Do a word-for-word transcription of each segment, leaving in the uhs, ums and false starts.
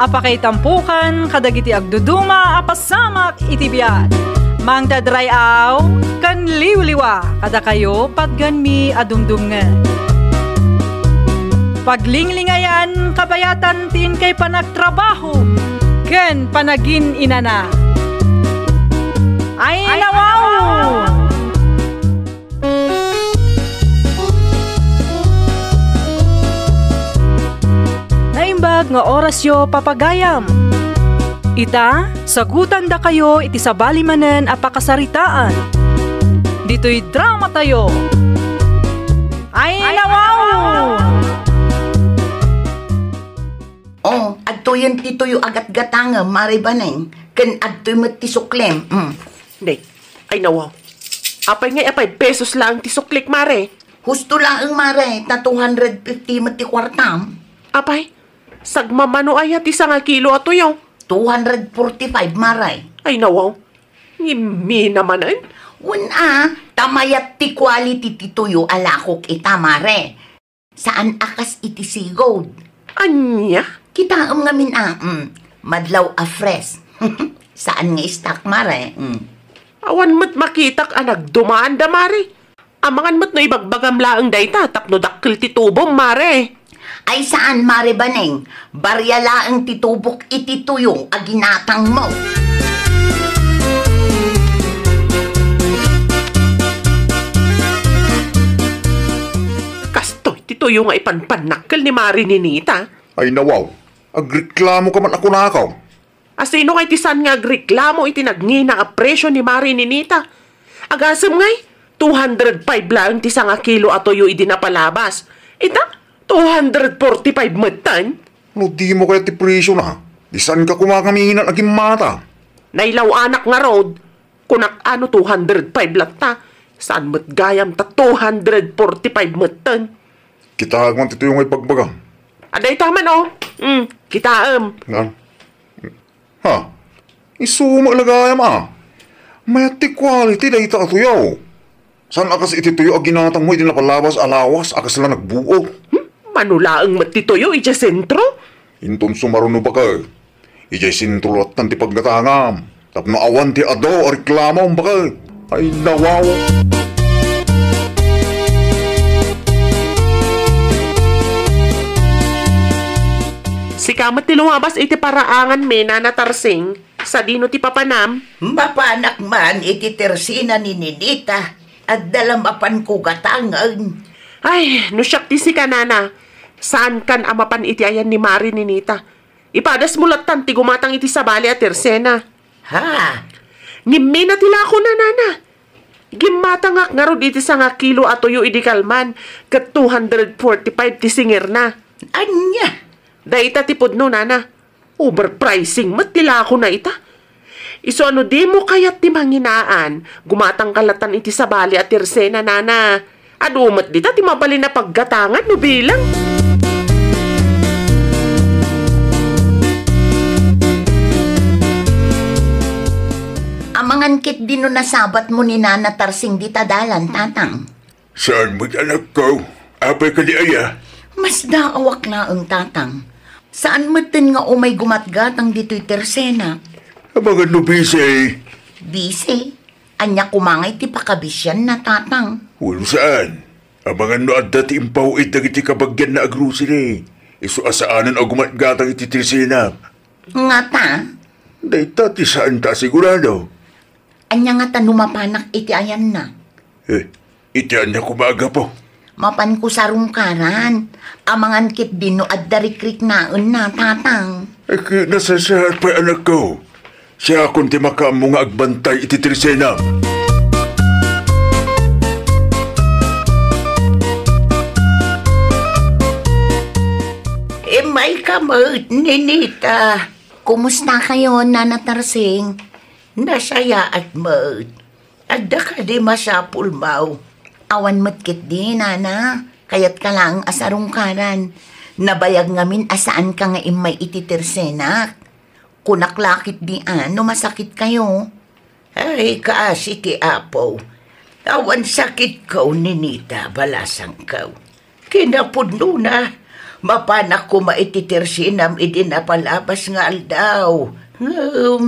Pakaitampokan kadagiti agduduma a pasamak iti biag. Mangted ray-aw ken liwliwa kadakayo patgenmi a dumdumngeg. Paglinglingayan kabayatan ti inkay panagtrabaho ken panagin-inana. Ay, nawaw! Naimbag nga orasyo, papagayam. Ita, sagutandakayo iti sabali manen a pakasaritaan. Ditoy dramatayo. Ay, nawaw! Oh, adtoyen ti tuyo a gatgatangem, Mare Baneng, ken adtoy met ti suklem. Mm. Nay, ay nawaw. Apay ngay a five pesos laeng ti suklik, Mare? Husto laeng, Mare, ta two hundred fifty met ti kuartam. Apay, sagmamano aya ti sangakilo a tuyo? Two hundred forty-five, Mare. Ay nawaw. Ngimmi namanen? Wen a, ta mayat ti quality ti tuyo a lakok ita, Mare. Saan a kas iti sigud. Ania? Kitaem ngamin a, mm, madlaw a fresh. Saan nga stock, Mare. Mm. Awan met makitak a nagdumaanda, Mare. Amangan met no ibagbagam laeng dayta tapno dakkel ti tubom, Mare. Ay saan, Mare Baneng. Baria laeng ti tubok iti tuyo a ginatangmo. Kastoy ti tuyo nga ipanpannakkel ni Mare Ninita. Ay nawaw, agreklamo ka man a kunakaw. Asino ngay ti saan nga agreklamo iti nagngina a presio ni Mare Ninita? Agasem ngay, two hundred five laeng ti sangakilo a tuyo idi napalabas. Ita, two hundred forty-five metten. No dimo kayat ti presiona, di saanka koma ngamin a gimmata. Nailaw-anak ngarud, kunak a no two hundred five latta, saan met gayam ta two hundred forty-five metten. Kitaek man ti tuyo nga ibagbagam. Adda ita man, oh. Mm, kitaem. Ngan? Ha? Isu met la gayam a. Mayat ti quality dayta a tuyo. Saan a kas iti tuyo a ginatangmo iti napalabas a lawas a kasla nagbuog? Hmm? Mano laeng met ti tuyo idiay sentro? Inton sumaruno, baket. Idiay sentro lattan ti paggatangam. Tapno awan ti adu a reklamom, baket. Ay, nawaw. Sika met ti lumabas iti paraanganmi, Nana Tarsing. Sadino ti papanam? Mapanak man iti tersena ni Ninita. Adda la mapanko gatangen. Ay, no siak ti sika, Nana, saankan a mapan iti ayan ni Mare Ninita. Ipadasmo lattan ti gumatang iti sabali a tersena. Ha? Ngimmina ti lakona, Nana. Gimmatangak ngarud iti sangakilo a tuyo idi kalman, ket two hundred forty-five ti singerna. Ania? Dayta ti pudno, Nana. Overpricing met ti lakona ita. Isu a no dimo kayat ti manginaan, gumatangka lattan iti sabali a tersena, Nana. Adu met dita ti mabalin a paggatangan no bilang. Amangan ketdi no nasabatmo ni Nana Tarsing dita dalan, Tatang. Saan met, anakko? Apay kadi aya? Masdaawak laeng, Tatang. Saan metten nga umay gumatgatang ditoy tersena. Amangan no busy. Busy? Ania koma ngay ti pakabisianna, Tatang? Wen, saan. Amangan no adda ti impaw-id dagiti kabagianna a grocery. Isu a saanen a gumatgatang iti tersena. Ngata? Dayta ti saanta a sigurado. Ania ngata no mapanak iti ayanna? Eh, iti ania koma a gapu? Mapanko sarungkaran. Amangan ketdi no adda rikriknaenna, Tatang. Ay, ki-, nasasaat pay, anakko. Siakon ti makaammo nga agbantay iti tersena. Immayka met, Ninita. Kumusta kayo, Nana Tarsing? Nasayaat met. Adda kadi masapulmo? Awan met ketdi, Nana. Kayatka laeng a sarungkaran. Nabayag ngamin a saanka nga immay iti tersenak. Kunak la ketdi a no masakit kayo. Ay, kaasi ti Apo. Awan sakitko, Ninita, balasangko. Kinapudnona, Mapanak koma iti tersenam idi napalabas nga aldaw. Ngem,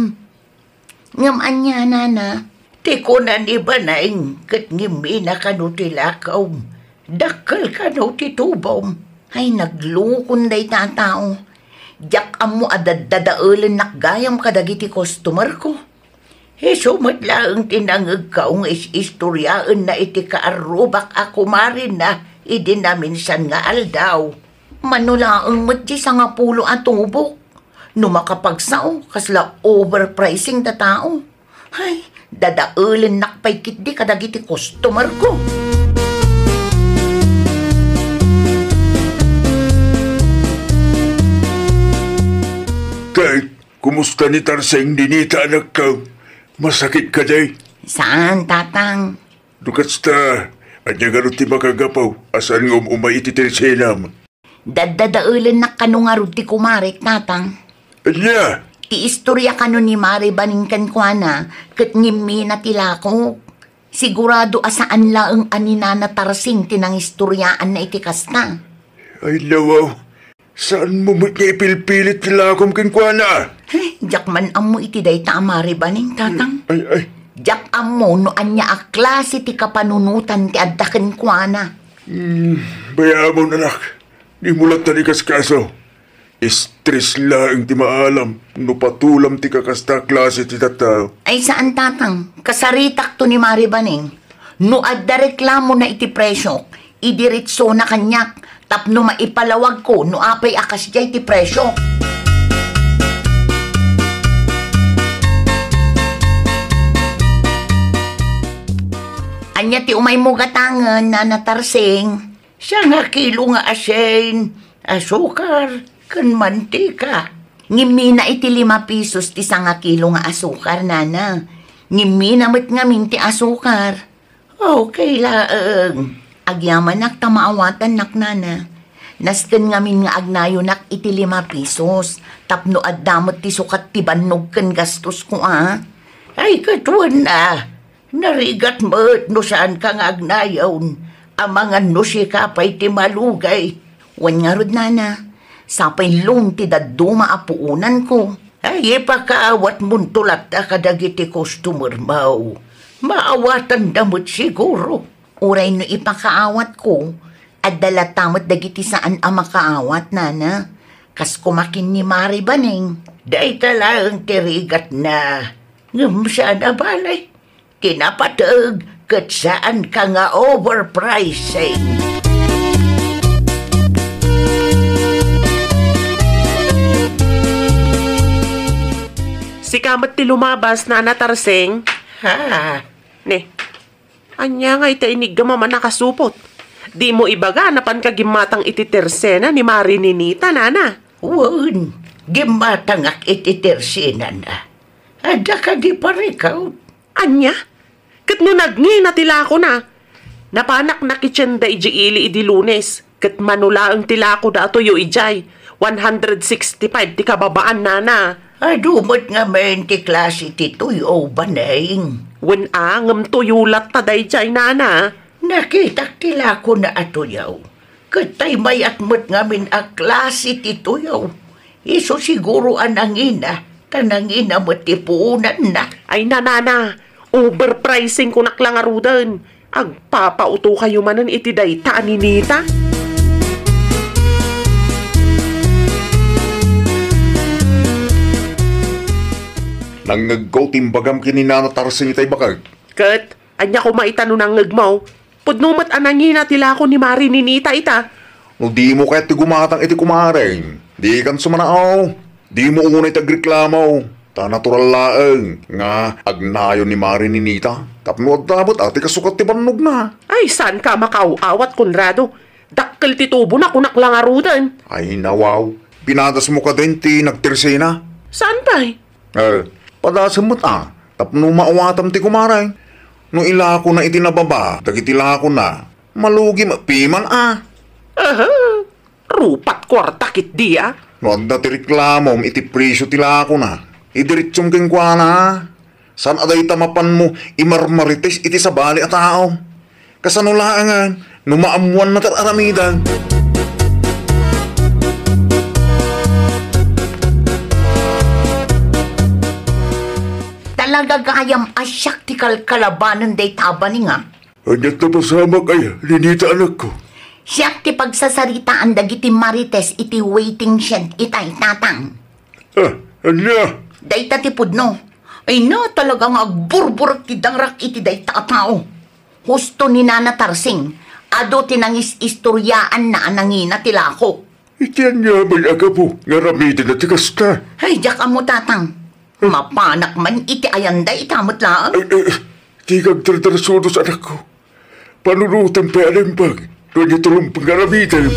ngem ania, nana? Ti kuna ni Baneng ket ngimmina kano ti lakawm. Dakkel kano ti tubom. Ay, naglukon dayta a tao. Diak ammo a daddadaelennak gayam kadagiti customer ko. Isu met laeng ti nangegko nga is-istoriaenna iti kaarrubak a kumarina idi naminsan nga aldaw. Mano laeng met ti sangapulo a tubok. No makapagsao, kasla overpricing da tao. Ay, dadaelennak pay ketdi kadagiti customer ko. Kay, kumusta ni Tarseng, Ninita, anakko? Masakit kadi? Saan, tatang. No kasta, ania ngarud ti makagapu a saan nga um-umay iti tersenam? Daddadaelennak kano ngarud ti kumarek, tatang. Ania? Ti istorya kano ni Mari Baning kenkuana, ket ngimmina ti lakok. Sigurado a saan laeng a ni Nana Tarsing ti nangistoryaanna iti kasta. Ay, nawaw. Saanmo met nga ipilpilit ti lakom kenkuana? Ay, diak man ammo iti dayta a Mari Baning, tatang. Ay, ay. Diak ammo no ania a klase ti kapanunotan ti adda kenkuana. Hmm, bayamon, anak. Dimo lattan ikaskaso. Stress laeng ti maalam no patulam ti kakasta a klase ti tattao. Ay, saan, tatang. Kasaritakto ni Mari Baning. No adda reklamona iti presiok, idiretsona kaniak tapno maipalawagko no apay a kasdiay ti presiok. Ania ti umaymo gatangen, Nana Tarsing? Sangakilo nga asin, asukar, ken mantika. Ngimmina iti lima pesos ti sangakilo nga asukar, nana. Ngimmina met ngamin ti asukar. Okay laeng. Agyamanak ta maawatannak, nana. Nasken ngamin nga agnayonak iti lima pesos, tapno adda met ti sukat ti bannog ken gastosko, a? Ay, ket wen a. Narigat met no saanka nga agnayon, amangan no sika pay ti malugay. Wen ngarud, nana, sapay loan ti dadduma a puonanko. Ay, ipakaawatmonto latta kadagiti customer mo. Maawatanda met siguro. Uray no ipakaawatko, adda latta met dagiti saan a makaawat, nana. Kas kumakin ni Mari Baning. Dayta laeng ti rigatna. Ngem saan a bale. Kinapateg ket saanka nga overpricing. Sika met ti lumabas, Nana Tarsing. Ha? Ne, ania nga ita inigga maman a kasupot? Dimo ibaga napanka gimmatang iti tersena ni Mari Ninita, nana? Wen, gimmatangak iti tersenana. Adda kadi parikaw? Ania? Ket no nagngina ti lakona, napanak nakitienda idiay ili idi Lunes, ket mano laeng ti lakoda a tuyo idiay, one hundred sixty-five ti kababaan, nana. Adu met ngamin ti klase ti tuyo, Baneng. Wen a, ngem tuyo latta daydiay, nana. Nakitak ti lakona a tuyo. Ket tay mayat met ngamin a klase ti tuyo. Isu siguro a nangina, ta nangina met ti puonanna. Ay, nanana, overpricing kunak la ngaruden. Agpapautokayo manen iti dayta a Ninita. Nangngegko ti imbagam ken ni Nana Tarsing itay bakag. Ket, ania koma ita no nangngegmo? Pudno met a nangina ti lako ni Mari Ninita ita. No dimo kayat ti gumatang iti kumareng, dikan sumanao. Dimo unay ti agreklamo, ta natural laeng nga agnayon ni Mari Ninita tapno adda met a ti kasukat ti bannogna. Ay, saanka makaaw-awat, Conrado. Dakkel ti tubona, kunak la ngaruden. Ay, nawaw. Pinadas mo kadin ti nagtersena? Saan pay? Eh, padasem met a, tapno maawatam ti kumareng. No ilakona iti nababa dagiti lakona, malugi met piman a. Aha, rupat kuarta ketdi a. No adda ti reklamom iti presio ti lakona, idiretsom kenkuana. Saan a dayta mapanmo imarmarites iti sabali a tao. Kasano laengen no maammoanna ti ar-aramidem? Agagayam a siak ti kalkalabanen dayta a baninga. Ania ta pasamak aya, Ninita, anakko? Siak ti pagsasaritaan dagiti marites iti waiting shed itay, Tatang. Ah, ania? Dayta ti pudno. Ay na, talaga nga agburburek ti dangrak iti dayta a tao. Husto ni Nana Tarsing, adu ti nangis-istoryaanna a nangina ti lako. Iti ania met a gapu nga aramidenda ti kasta? Ay, diak ammo, Tatang. Mapanak man iti ayanda ita met laeng. Ay, ay, di ka agdardarsudos, anakko. Panunotem pay a naimbag no ania ti rumbeng nga aramidem.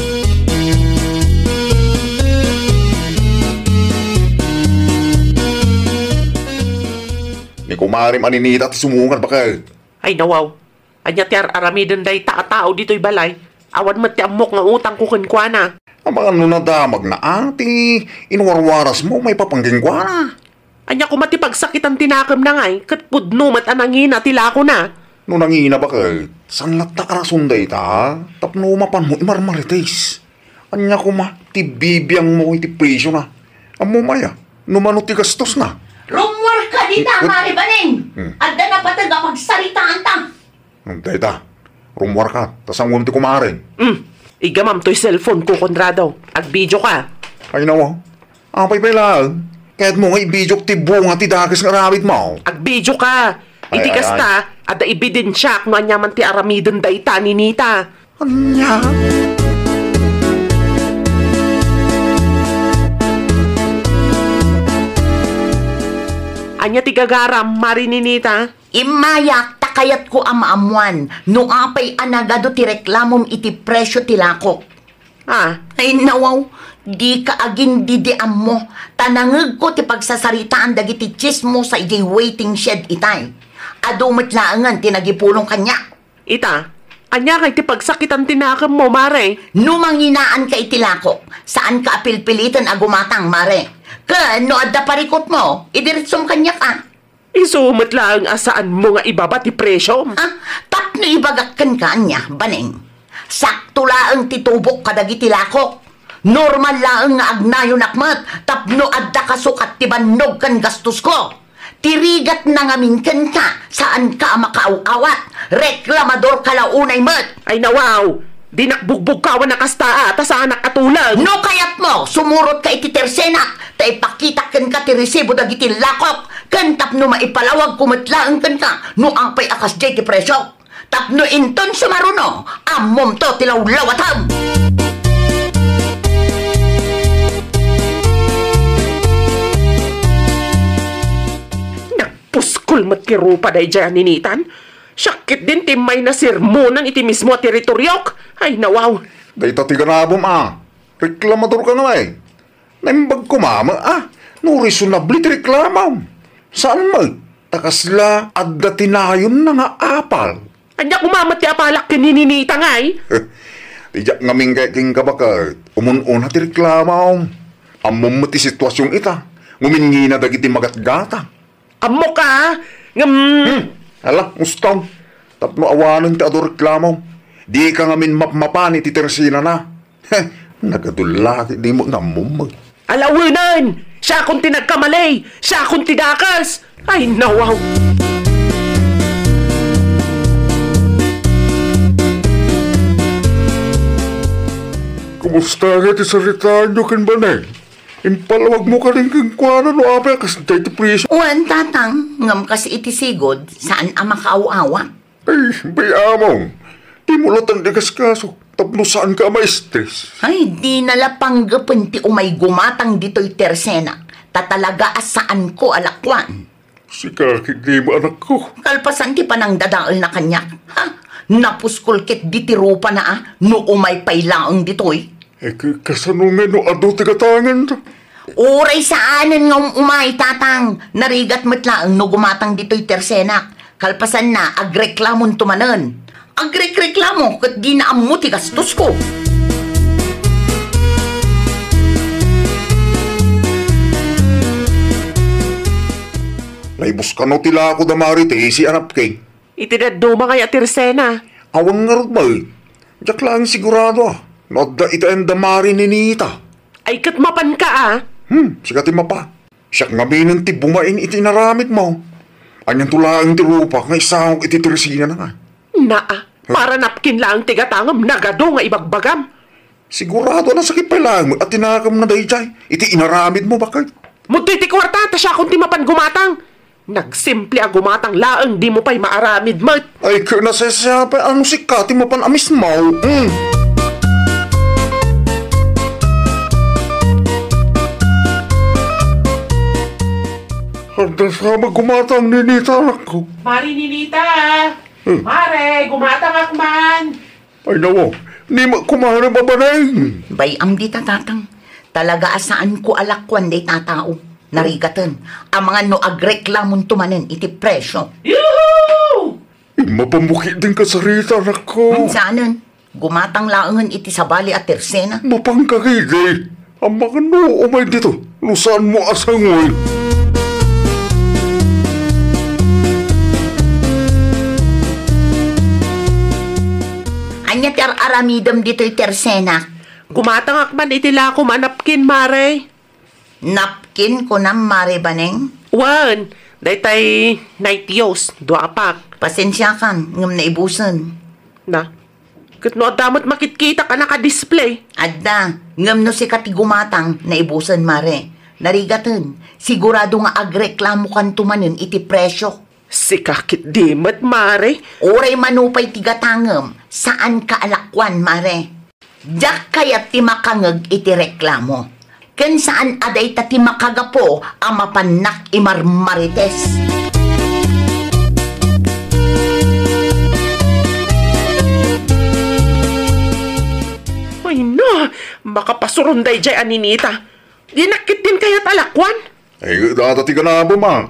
Ni kumarem a Ninita ti sumungad, baket. Ay, nawaw. Ania ti ar-aramiden dayta a tao ditoy balay? Awan met ti ammok nga utangko kenkuana. Amangan no nadamagna a ti inwarwarasmo maipapan kenkuana. Ania koma ti pagsakitan ti nakemna ngay, ket pudno met a nangina ti lakona? No nangina, baket, saan latta a rason dayta tapno mapanmo imarmarites. Ania koma ti bibiangmo iti presiona? Ammom aya no mano ti gastosna? Rummuarka dita, Mari Baning! Hmm. Adda napateg a pagsaritaanta. Hmm, dayta, rummuarka, ta sanguem ti kumareng. Hmm. Igamam toy cellphone ko, Conrado. Agbidio ka. Ay, nawa. Apay pay laeng? Kayatmo nga ibidiok ti bunga ti dakes nga aramidmo? Agbidio ka. Iti kasta, adda ebidensiak no ania man ti aramiden dayta ni Ninita. Ania? Ania ti gagaram, Mari Ninita? Immayak ta kayatko a maammuan no apay a nagadu ti reklamom iti presio ti lakok. Ah. Ay, nawaw, dika agin-didiammo, ta nangegko ti pagsasaritaan dagiti tsismosa idiay waiting shed itay. Adu met laengen ti nagipulong kaniak. Ita, ania ngay ti pagsakitan ti nakemmo, Mare? No manginaanka iti lakok, saanka a pilpiliten a gumatang, Mare. Ken no adda parikutmo, idiretsom kaniak, a. Isu met laeng a saanmo nga ibaba ti presiom. Ah, tapno ibagak kenka ania, Baning. Sakto laeng ti tubok kadagiti lakok. Normal laeng nga agnayonak met tapno adda kasukat ti bannog ken gastosko. Ti rigatna ngamin kenka, saanka a makaaw-awat. Reklamadorka la unay met. Ay, nawaw! Dinak bugbugkawan a kasta a, ta saanak a tulag. No kayatmo, sumurotka iti tersenak, ta ipakitak kenka ti resibo dagiti lakok, ken tapno maipalawagko met laeng kenka no apay a kasdiay ti presio. Tapno inton sumaruno, ammomto ti lawlawatem. Nagpuskol met ti rupa daydiay a Ninitan. Siak ketdin ti immay nasermonan iti mismo a teritoriok. Ay, nawaw. Dayta ti ganabem a. Reklamadorka ngay. Naimbag koma met a no reasonable ti reklamom. Saan met ta kasla adda ti nayonna nga apal. Ania koma met ti apalak ken ni Ninita ngay? Ti diak ngamin kayat kenka, baket, umun-una ti reklamom. Ammom met ti situasion ita. Ngumingina dagiti magatgata. Ammok a, ngem Hmm. Ala, mustom. Tapno awanen ti adu reklamo, dika ngamin mapmapan iti tersenana. Heh, nagadulla ti dimo nga ammom. Alawenen! Siakon ti nagkamali! Siakon ti dakes! Ay, nawaw! Kumusta nga ti saritaanyo ken Baneng? Impalawagmo kadin kenkuana no apay a kasdiay ti presio? Wen, Tatang, ngem kas iti sigud, saan a makaaw-awat. Ay, bay-among, dimo latta ikaskaso tapno saanka a ma-stress. Ay, dina la panggapen ti umay gumatang ditoy tersenak, ta talaga a saanko a lakuan. Sika ketdin, anakko. Kalpasan ti panangdadaelna kaniak. Ha? Napuskol ketdi ti rupana a no umay pay laeng ditoy. Eh, ka-, kasano nga no adu ti gatangen? Uray saanen nga um-umay, Tatang. Narigat met laeng no gumatang ditoy tersenak. Kalpasanna, agreklamonto manen. Agrekreklamo ket dina ammo ti gastosko. Naibuskano ti lako da Mari Tessie a napkin. Iti dadduma ngay a tersena. Awan ngarud met. Diak laeng sigurado a no adda iti ayan da Mari Ninita. Ay, ket mapanka a. Hmm, sika ti mapa. Siak ngaminen ti bumain iti inaramidmo. Anianto laeng ti rupak nga isangok iti tersinana nga? Naa, para napkin laeng ti gatangem, nagadu nga ibagbagam. Sigurado a nasakit pay laeng met a tinakemna daydiay iti inaramidmo, baket. Mudtoy ti kuarta, ta siakon ti mapan gumatang. Nagsimple a gumatang laeng, dimo pay maaramid met. Ay, ket nasaysayaat pay a no sika ti mapan a mismo. Mm. Adda sa met gumatang, Ninita, anakko. Mare Ninita! Hmm. Mare, gumatangak man! Ay, nawa, ni ma-, kumare, babaneng. Bay-am dita, tatang. Talaga a saanko a lakuan dayta a tao. Narigaten, amangan no agreklamonto manen iti presyo. Yuhu! Mapambuki din kasarita, anakko. Hmm, saanen. Gumatang laengen iti sabali a tersena. Mapangkagidi. Amangan no umay dito, no saanmo a sangoy. Ania ti ar-aramidem ditoy tersena? Gumatangak man iti lakom a napkin, mare. Napkin, kunam, Mare Baneng? Wen, daytay night use, dua a pack. Pasensiakan, ngem naibusen. Na, ket no adda met makitkitak a naka-display? Adda, ngem no sika ti gumatang, naibusen, Mare. Narigaten, sigurado nga agreklamokanto manen iti presyo. Sika ketdi met, Mare. Uray mano pay ti gatangem, saanka a lakuan, Mare. Diak kayat ti makangeg iti reklamo. Ken saan a dayta ti makagapu a mapannak imarmarites. Ay na, makapasuron daydiay a Ninita. Dinak ketdin kayat a lakuan. Ay, data ti ganabem, a.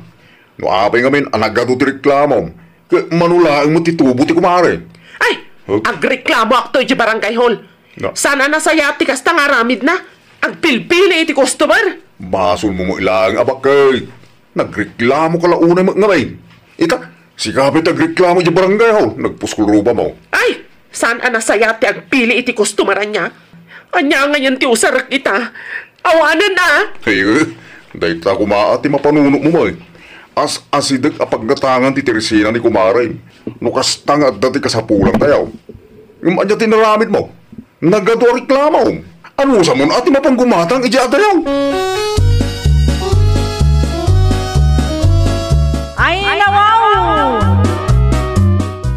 No apay ngamin a nagadu ti reklamom, ket mano laeng met ti tubo ti kumare. Ay, huh? Agreklamoakto iti barangay hall. Na. Saan a nasayaat ti kasta nga aramidna. Agpilpili iti customer. Basolmo met laeng a baket. Nagreklamoka la unay met ngamin. Ita, sika pay ti agreklamo iti barangay hall, nagpuskol rupamo. Ay, saan a nasayaat ti agpili iti customer ania? Ania ngayen ti usarek ita? Awanen a! Ay, eh, dayta koma ti mapanunotmo met. As-asideg a paggatangan ti tersena ni kumarem. No kasta nga adda ti kasapulantayo. Ngem ania ti inaramidmo? Nagadu a reklamo. Anusamon a ti mapan gumatang iti adayo? Ay, nawaw!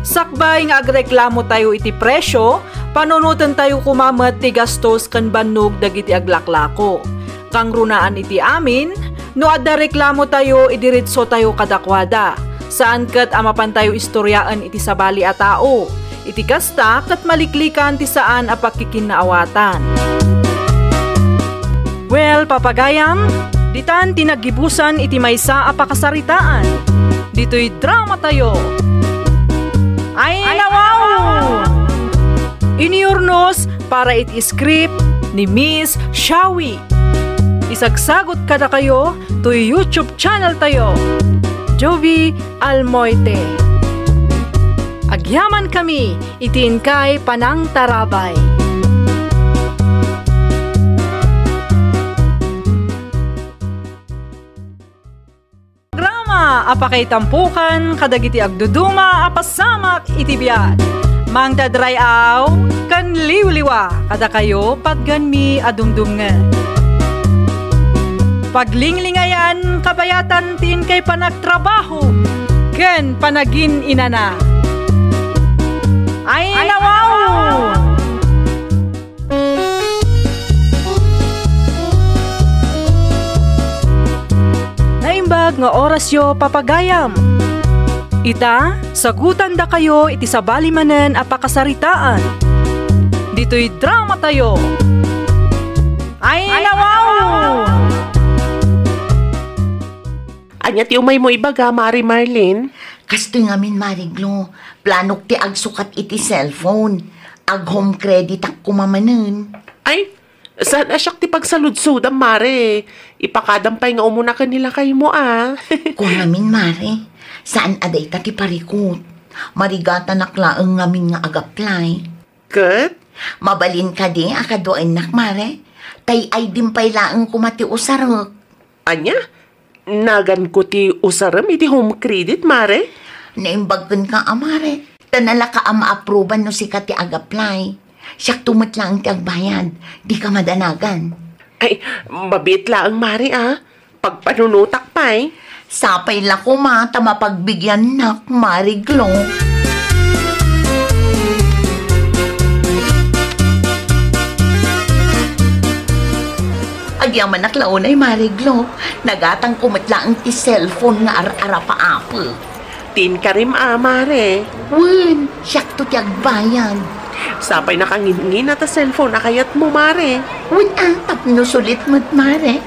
Sakbay nga agreklamotayo iti presyo, panunotentayo koma met ti gastos ken bannog dagiti aglaklako. Kangrunaan iti amin, no adda reklamotayo, idiretsotayo kadakuada. Saan ket a mapantayo istoriaen iti sabali a tao. Iti kasta, ket maliklikan ti saan a pagkikinnaawatan. Well, papagayam, ditan ti naggibusan iti maysa a pakasaritaan. Ditoy dramatayo. Ay, nawaw! Iniurnos para iti script ni Miss Shawi. Isagsagot kadakayo toy YouTube channel tayo, Jovi Almoite. Agyaman kami iti inkay panangtarabay. Programa a pakaitampokan kadagiti agduduma a pasamak iti biag. Mangdadray-aw ken liwliwa kadakayo patgenmi a dumdumngen. Paglinglingayan kabayatan ti inkay panagtrabaho ken panagin-inana. Ay, nawaw! Naimbag nga orasyo, papagayam. Ita, sagutandakayo iti sabali manen a pakasaritaan. Ditoy dramatayo. Ay, nawaw! Ania ti umaymo ibaga, Mari Marlene? Kastoy ngamin, Mari Glo. Planok ti agsukat iti cellphone. Ag-home creditak koma manen. Ay, saan a siak ti pagsaludsodam, Mare? Ipakadam pay nga umuna ken ni lakaymo, a. Kua ngamin, Mare. Saan a dayta ti parikut. Marigatanak laeng ngamin nga ag-apply. Ket? Mabalin kadi a kaduaennak, Mare? Tay I D-m pay laeng koma ti usarek. Ania? Naganko ti usarem iti home credit, Mare? Naimbag kenka a, Mare. Ta nalaka a maaproban no sika ti ag-apply. Siakto met laeng ti agbayad. Dika madanagan. Ay, mabiit laeng, Mare, a. Pagpanunotak pay. Sapay la koma ta mapagbigiannak, Mare Glo. Agyamanak la unay, Mare Glo. Nagatangko met laeng ti cellphone nga ar-arapaapek. Ti inkarim a, Mare. Wen, siakto ti agbayad. Sapay nakangingina ta cellphone a kayatmo, Mare. Wen a, tapno sulit met, Mare.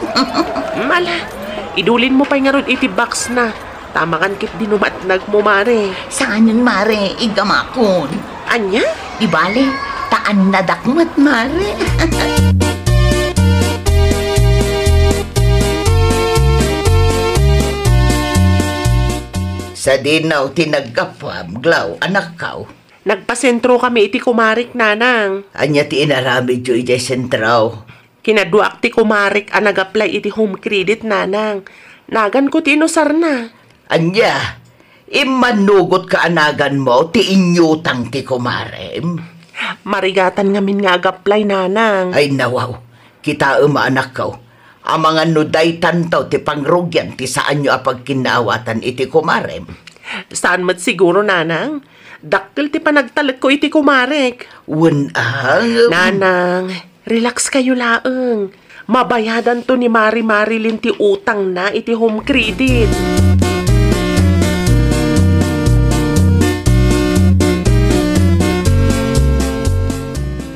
Mala, idulinmo pay ngarud iti box na. Tamakan ket di numatnagmo, Mare. Saanen, Mare, igamakon. Ania? Di bale, ta annadak met, Mare. Sadino ti naggapuam, Glo, anakko? Nagpasentrokami iti kumarek, Nanang. Ania ti inaramidyo idiay sentro? Kinaduaak ti kumarek a nag-apply iti home credit, Nanang. Naganko ti inusarna. Ania? Immanugot ka a naganmo ti inyutang ti kumarem? Marigatan ngamin nga ag-apply, Nanang. Ay, nawaw. Kitaem a, anakko. Amangan no daytanto ti pangrugian ti saanyo a pagkinnaawatan iti kumarem. Saan met siguro, Nanang? Dakkel ti panagtalekko iti kumarek. Wen a, ngem Nanang, relax kayo laeng. Mabayadanto ni Mari Marilyn ti utangna iti home credit.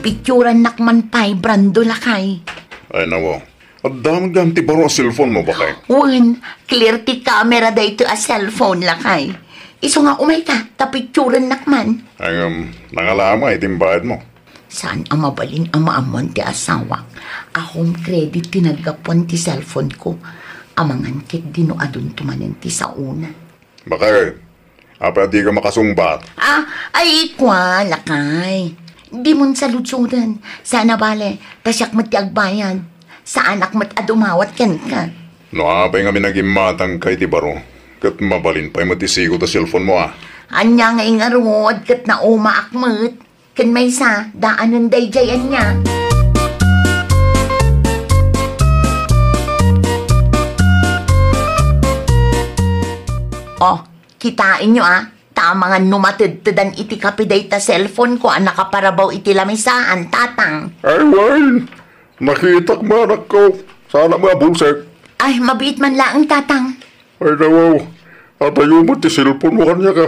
Picturannak man pay, Brando, lakay. Ay, nawaw. Adda met gayam ti baro a cellphone mo, baket? Wen, clear ti camera daytoy a cellphone, lakay. Isu nga umayka, ta picturennak man. Ay, ngem, nangala met iti imbayad mo? Saan a mabalin a maammuan ti asawak a home credit ti naggapuan ti cellphone ko. Amangan ket di no adunto manen ti saona. Baket, apay a dika makasungbat? Ah, ay, kua, lakay. Dimon saludsoden. Saan a bale, ta siak met ti agbayad. Saanak met a dumawat kenka. No apay ngamin a gimmatangka iti baro, ket mabalin pay met ti sigud a cellphone mo, a. Ania ngay ngarud, ket naumaak met. Ken maysa, daanen daydiay ania. Oh, kitaenyo, a, ta amangan no matedtedan iti kape dayta cellphone ko a nakaparabaw iti lamisaan, Tatang. Ay, wen, nakitak met, anakko. Saanak met a bulsek. Ay, mabiit man laeng, Tatang. Ay, nawaw, adayo met ti cellphone mo kaniak, a.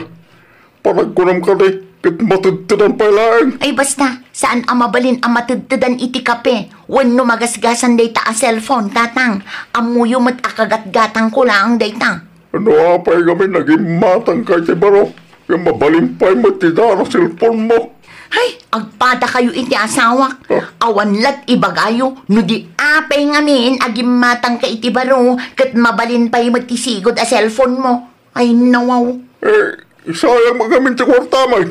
Panagkunam kadi, ket matedtedan pay laeng. Ay, basta, saan a mabalin a matedtedan iti kape wenno magasgasan dayta a cellphone, Tatang. Ammoyo met a kagatgatangko laeng dayta. No apay ngamin a gimmatangka iti baro, ngem mabalin pay met ti daan a cellphone mo. Hay, agpadakayo iti asawak. Ah. Awan la't ibagayo, no di apay ngamin a gimmatangka iti baro, ket mabalin pay met ti sigud a cellphone mo. Ay, nawaw. Eh, sayang met ngamin ti kuartam, ay.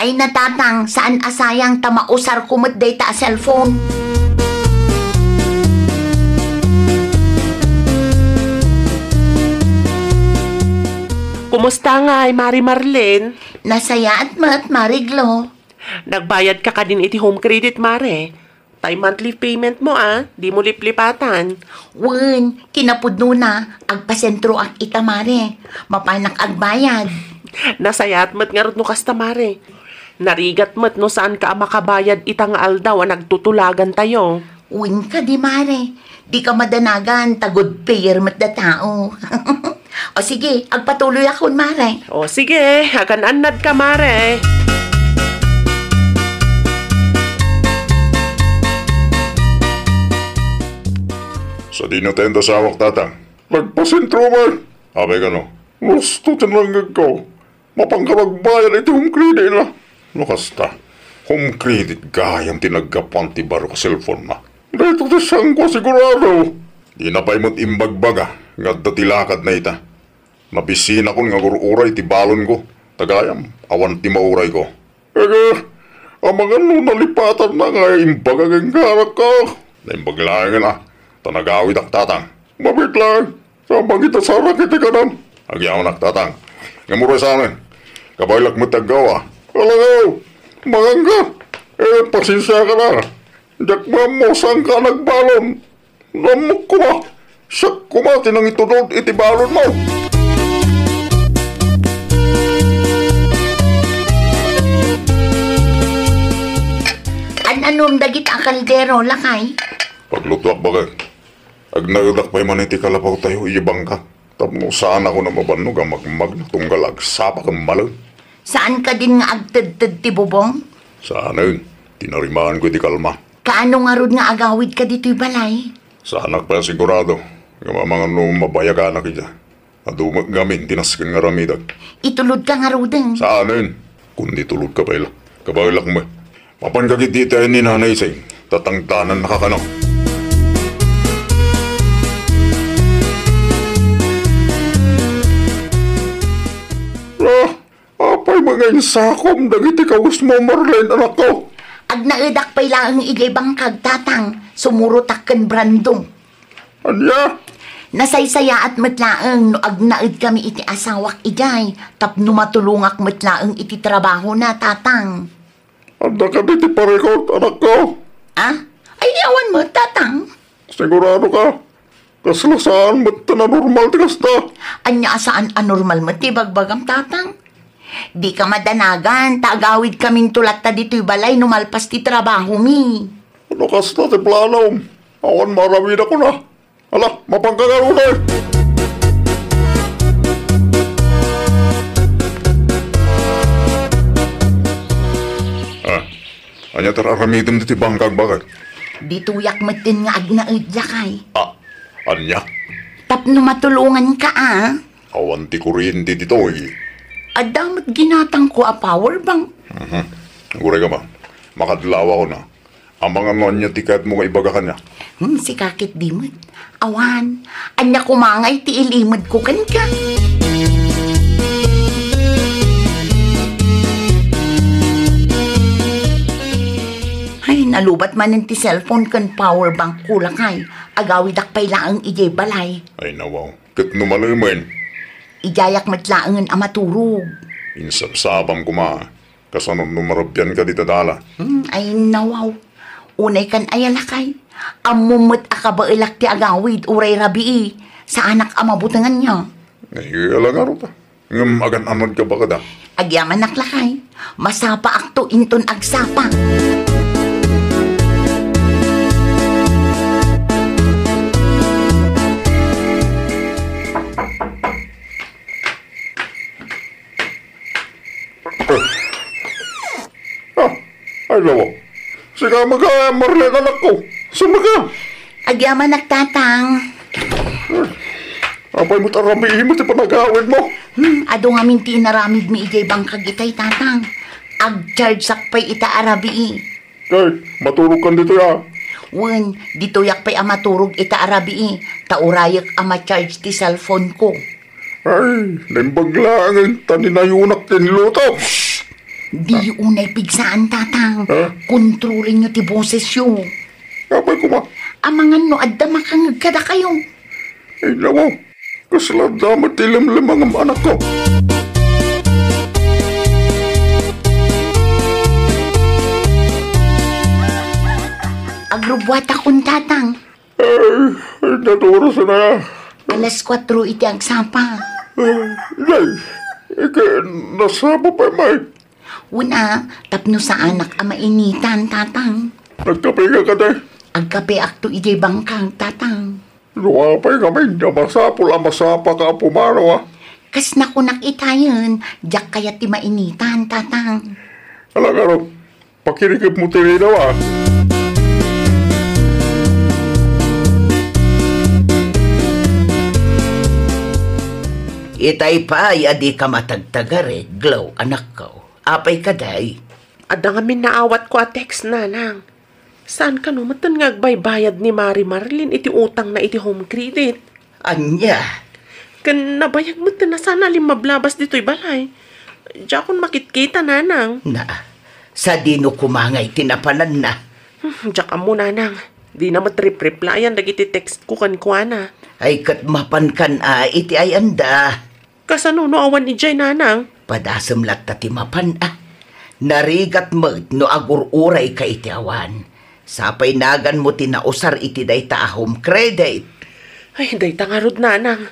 Ay, na, Tatang, saan a sayang ta mausarko met dayta a cellphone. Kumusta ngay, Mari Marlene? Nasayaat met, Mari Glo. Nagbayadka kadin iti home credit, Mare? Tay monthly payment mo, a, dimo liplipatan. Wen, kinapudnona, agpasentroak ita, Mare. Mapanak agbayad. Nasayaat met ngarud no kasta, Mare. Narigat met no saanka a makabayad ita nga aldaw a nagtutulagantayo. Wen kadi, Mare. Dika madanagan ta good payer met datao. O sige, agpatuloyakon, Mare. O sige, agan-annadka, Mare. Sadino ti asawak, Tatang? Nagpasentro met. Apay kano, gusto ti nangngegko. Mapanka agbayad iti home credit na. No kasta, home credit gayam ti naggapuan ti baro a cellphone na. Daytoy ti saanko a sigurado. Dina pay met imbagbaga nga adda ti lakadna ita. Nabisinakon nga agur-uray ti balonko, ta gayam, awan ti maurayko. Ega, amangan no nalipatanna nga imbaga kenka, anakko. Naimbag laengen, a, ta nagawidak, Tatang. Mabiit laeng. Apay ket saanak iti kanam? Agyamanak, tatang. Ngem uray saanen, kabaelak met ti aggawa. Alangaw, manganka. Eh, pasensiakan a. Diak ammo saanka a nagbalon. Ammok koma, siak koma ti nangitudod iti balonmo. An-anom dagita a kaldero, lakay? Paglutuak, baket. Agnaedak pay man iti kalapawtayo idiay bangka. Tapno saan a mabannog a magmagna tunggal agsapa ken malem. Saan kadin nga agtedted ti bubong? Saanen, tinarimaanko iti kalma. Kaano ngarud nga agawidka ditoy balay? Saanak pay a sigurado, ngem amangan no mabayaganak idiay. Adu met ngamin ti nasken nga aramidek. Itulodka ngaruden? Saanen, kundi tulodka pay la. Kabaelak met. Mapanka ketdi iti ayan ni Nanay Sing, tatangdanannaka kano. Ah, apay met nga insakom dagiti kawesmo, Marlene, anakko? Agnaedak pay laeng idiay bangkag, tatang, sumurotak ken Brandon. Ania? Nasaysayaat met laeng no agnaedkami iti asawak idiay tapno matulongak met laeng iti trabahona, tatang. Adda kadi ti parikut, anakko? Ah? Ay, awan met, tatang. Sigurado ka? Kasla saan met ti nanormal ti kasta? Ania a saan a normal met ti ibagbagam, tatang? Dika madanagan, ta agawidkaminto latta ditoy balay no malpas ti trabahomi. No kasta ti planom, awan maaramidakon a. Ala, mapanka ngarud. Ah, ania ti ar-aramidem ditoy bangkag, baket? Ditoyak metten nga agnaed, lakay. Ah, ania? Tapno matulonganka a. Awan ti kuryente ditoy. Adda met ginatangko a power bank. Mhm. Uray koma. Makadlawakon a. Amangan no ania ti kayatmo nga ibaga kaniak. Hmm, sika ketdi met. Awan, ania koma ngay ti ilimedko kenka? Ay, nalubat manen ti cellphone ken power bank ko, lakay. Agawidak pay laeng idiay balay. Ay, nawaw. Ket no malemen? Idiayak met laengen a maturog. Insabsabam koma. Kasano no marebbianka dita dala? Hmm, ay, nawaw. Unay kan aya, lakay. Ammom met a kabaelak ti agawid uray rabii. Saanak a mabutenganna. Ay, ala ngarud a. Ngem agan-anadka baket a. Agyamanak, lakay. Masapaakto inton agsapa. Ah, ay, lawa. Sika met, Marlene, anakko. Sumaka. Agyamanak, tatang. Apay met a rabii met ti panagawidmo? Hmm, adu ngamin ti inaramidmi idiay bangkag itay, tatang. Agchargeak pay ita a rabii. Kay, maturogkan ditoy a. Wen, ditoyak pay a maturog ita a rabii, ta urayek a ma-charge ti cellphone ko. Ay, naimbag laengen ta ninayonak ti inluto. Diyo unay pigsaan, tatang. Ha? Kontrolenyo ti bosesyo. Apay koma? Amangan no adda makangeg kadakayo. Ay, lawa. Kasla adda met ti lemlemangem, anakko. Agrubbuatakon, tatang. Ay, ay, naturas na. Alas kuatro iti agsapa. Ay, nay, ika, nasapa pay met. Wen a, tapno saanak a mainitan, tatang. Nagkapeka kadi? Agkapeakto idiay bangkag, tatang. No apay ngamin a masapul a masapaka a pumanaw a. Kas nakunak itayen, diak kayat ti mainitan, tatang. Ala ngarud, pakirikepmo ti ridaw a. Itay pay a dika matagtagarig, Glo, anakko. Apay kadi? Adda ngamin naawatko a text, nanang. Saan kano metten nga agbaybayad ni Mari Marlene iti utangna iti Home Credit? Ania? Ken nabayag metten a saan a limmablabas ditoy balay. Diakon makitkita, nanang. Na, sadino koma ngay ti napananna? Hmm, diak ammo, nanang. Dina met rep-replyan dagiti text ko kenkuana. Ay, ket mapankan a iti ayanda. Kasano no awan idiay, nanang? Padasem latta ti mapan a. Narigat met no agur-urayka iti awan. Sapay naganmo ti nausar iti dayta a home credit. Ay, dayta ngarud, nanang.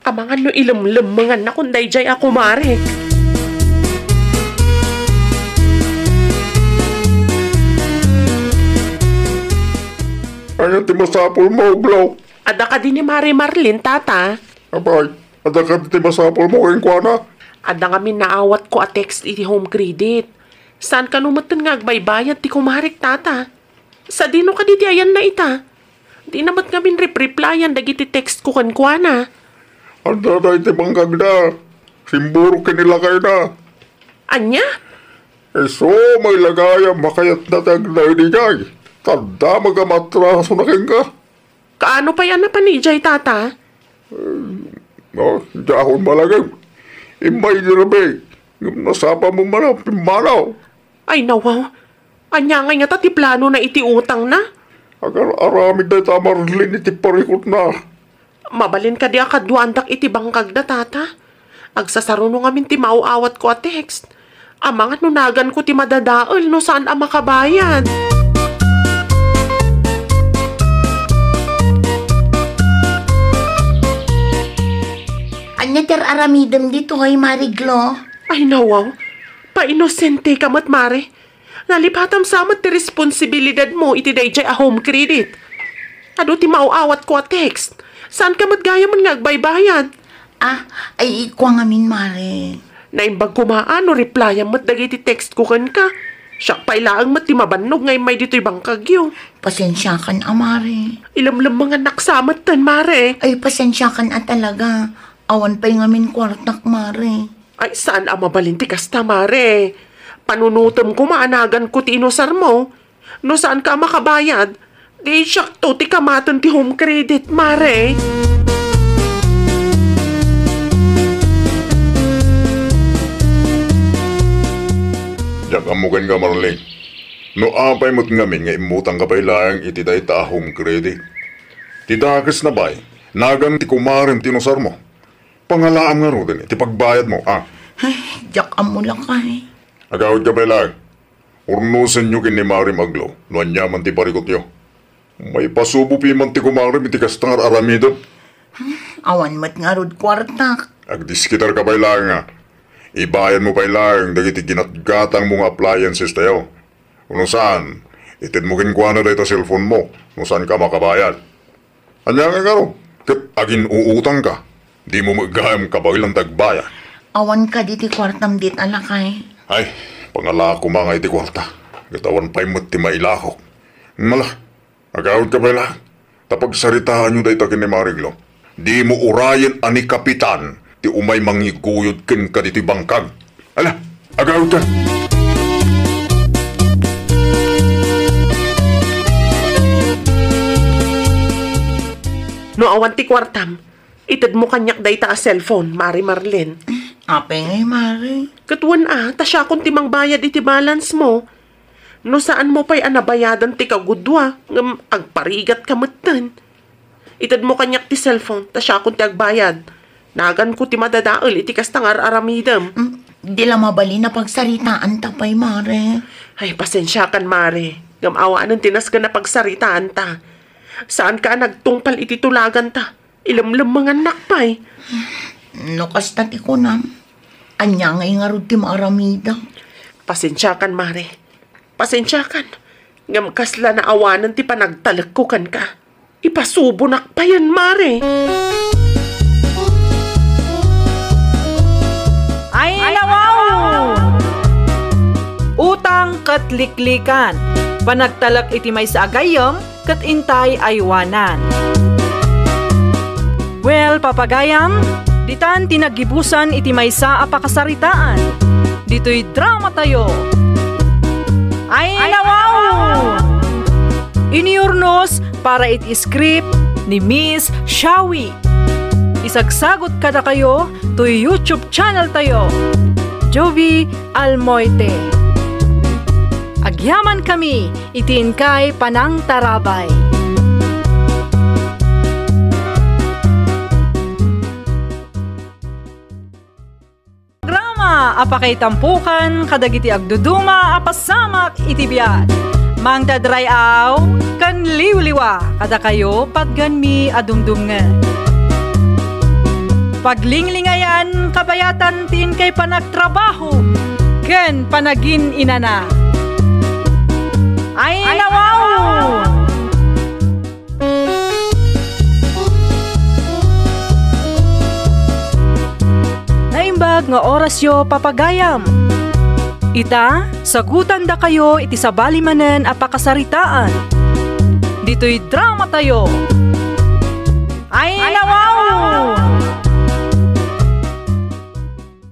Amangan no ilemlemmengannakon daydiay a kumarek. Ania ti masapulmo, Glo? Adda kadi ni Mare Marlene, tata? Apay, adda kadi ti masapulmo kenkuana? Adda ngamin naawatko a text iti home credit. Saan kano metten nga agbaybayad ti kumarek, tata? Sadino kadi ti ayanna ita? Dina met ngamin rep-replyan dagiti text ko kenkuana. Adda dayta iti bangkagda. Simburo ken ni lakayna. Ania? Isu met ni lakayam a kayatna ti agna idiay. Tadda met a matrasona kenka. Kaano pay a napan idiay, tata? No, diakon malagip. Immay idi rabii. Ngem nasapa met manen a pimmanaw. Ay, nawaw. Ania ngay ngata ti planona iti utangna? Agar-aramid dayta a Marlene iti parikutna. Mabalin kadi a kaduaandak iti bangkagda, tata? Agsasaruno ngamin ti maaw-awatko a text. Amangan no naganko ti madadael no saan a makabayad. Ania ti ar-aramidem ditoy, Mare Glo? Ay, nawaw. Painosenteka met, Mare. Nalipatam sa met ti responsibilidadmo iti daydiay a home credit. Adu ti maaw-awatko a text. Saanka met gayamen nga agbaybayad. Ah, ay, kua ngamin, Mare. Naimbag koma a no replyan met dagiti text ko kenka. Siak pay laeng met ti mabannog nga immay ditoy bangkagyo. Pasensiakan a, Mare. Ilemlemmengannak sa metten, Mare. Ay, pasensiakan a talaga. Awan pay ngamin kuartak, Mare. Ay, saan a mabalin ti kasta, Mare. Panunotem koma a naganko ti inusarmo. No saanka a makabayad, di siakto ti kamaten ti home credit, Mare. Diak ammo kenka, Marlene. No apay met ngamin nga immutangka pay laeng iti dayta a home credit. Ti dakesna pay, nagan ti kumarem ti inusarmo. Pangalaam ngaruden iti pagbayadmo, a. Ay, diak ammo, lakay. Agawidka pay laeng. Urnosenyo ken ni Marem a Glo no aniaman ti parikutyo. Maipasubo piman ti kumarem iti kasta nga ar-aramidem. Awan met ngarud kuartak. Agdiskitarka pay laeng a. Ibayadmo pay laeng dagiti ginatgatangmo nga appliancestayo. Wenno saan, itedmo kenkuana dayta cellphonemo no saanka a makabayad. Ania ngay ngarud? Ket agin-uutangka? Dimo met gayam kabaelan ti agbayad. Awan kadi ti kuartam dita, lakay. Ay, pangalaak koma ngay ti kuarta. Ket awan pay met ti mailakok. Ala, agawidka pay laeng. Ta pagsaritaanyo dayta ken ni Mare Glo. Dimo urayen a ni Kapitan ti umay mangiguyod kenka ditoy bangkag. Ala, agawidka. No awan ti kuartam, itedmo kaniak dayta a cellphone, Mare Marlene. Apay ngay, Mare? Ket wen a, ta siakon ti mangbayad iti balance mo. No saanmo pay a nabayadan ti kagudua, ngem agparigatka metten. Itedmo kaniak ti cellphone, ta siakon ti agbayad. Naganko ti madadael iti kasta nga ar-aramidem. Mm, di la mabalin a pagsaritaanta pay, Mare. Ay, pasensiakan, Mare. Ngem awanen ti nasken a pagsaritaanta. Saanka a nagtungpal iti tulaganta. Ilemlemmengannak pay. No kasta ti kunam, ania ngay ngarud ti maaramidek? Pasensiakan, Mare. Pasensiakan. Ngem kasla naawanen ti panagtalekko kenka. Ipasubonak payen, Mare. Ay, nawaw! Utang ket liklikan. Panagtalek iti maysa a gayyem ket intay aywanan. Well, papagayam, ditan ti naggibusan iti maysa a pakasaritaan. Ditoy dramatayo. Ay, nawaw! Inurnos para iti script ni Miss Shawi. Isagsagot kadakayo toy YouTube channel tayo, Jovi Almoite. Agyamankami iti inkay panangtarabay. a pakaitampokan kadagiti agduduma a pasamak iti biag. Mangted ray-aw ken liwliwa kadakayo patganmi a dumdumngeg. Paglinglingayan kabayatan ti inkay panagtrabaho ken panagin-inana. Ay, nawaw! Naimbag nga orasyo, papagayam. Ita, sagutandakayo iti sabali manen a pakasaritaan. Ditoy dramatayo. Ay, nawaw!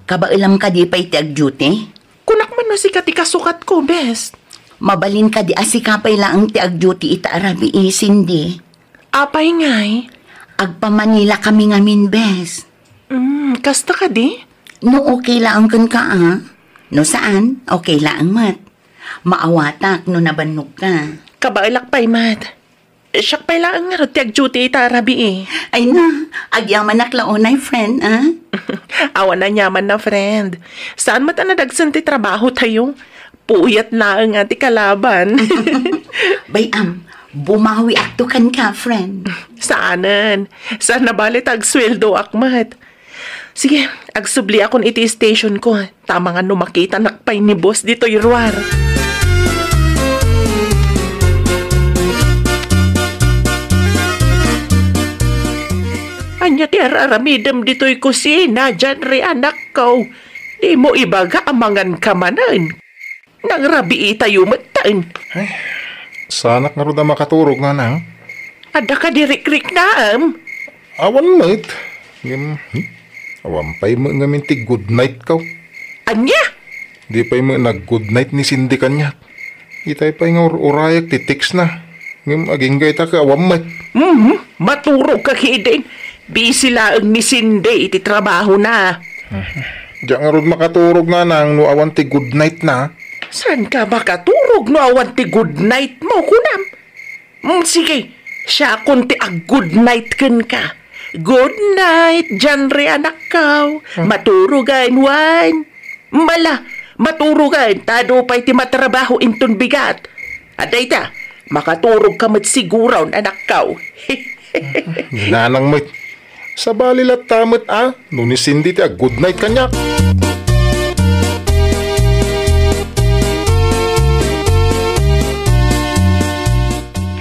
Kabaelam kadi pay ti agduty? Kunak man no sika ti kasukatko, bes. Mabalin kadi a sika pay laeng ti agduty ita a rabii, Cindy? Apay ngay? Agpamanila kami ngamin, bes. Mm, kasta kadi? No okay laeng kenka, a. No saan, okay laeng met. Maawatak no nabannogka. Kabaelak pay met. Siak pay laeng ngarud ti agduty ita a rabii. Ay na, agyamanak la unay, friend, a? Awan aniaman a friend. Saan met a nadagsen ti trabahotayo? Puyat laeng a ti kalaban. Bay-am, bumawiakto kenka, friend. Saanen. Saan a bale ta agsueldoak met. Sige, agsubliakon iti stationko, ta amangan no makitanak pay ni boss ditoy ruar. Ania ti ar-aramidem ditoy kusina, Janry, anakko? Dimo ibaga a manganka manen. Nangrabiitayo metten. Ay, saanak ngarud a makaturog, nanang. Adda kadi rikriknaem? Awan met. Ngem, hmm? Awan pay met ngamin ti good night ko. Ania? Di pay met nag-good night ni Cindy kaniak. Itay pay nga ur-urayak ti text na. Ngem agingga ita ket awan met. Mhm. Maturogka ketdin. Busy laeng ni Cindy iti trabahona. Diak ngarud makaturog, nanang, no awan ti good night na. Saanka makaturog no awan ti good night mo, kunam? Mm, sige, siakon ti ag-good night kenka. Good night, Janry, anakko. Hmm. Maturogen wen. Mala, maturogen, ta adu pay ti matrabaho inton bigat. Adda ita, makaturogka met siguron, anakko. Nanang met. Sabali latta met a, no ni Cindy ti ag-good night kaniak.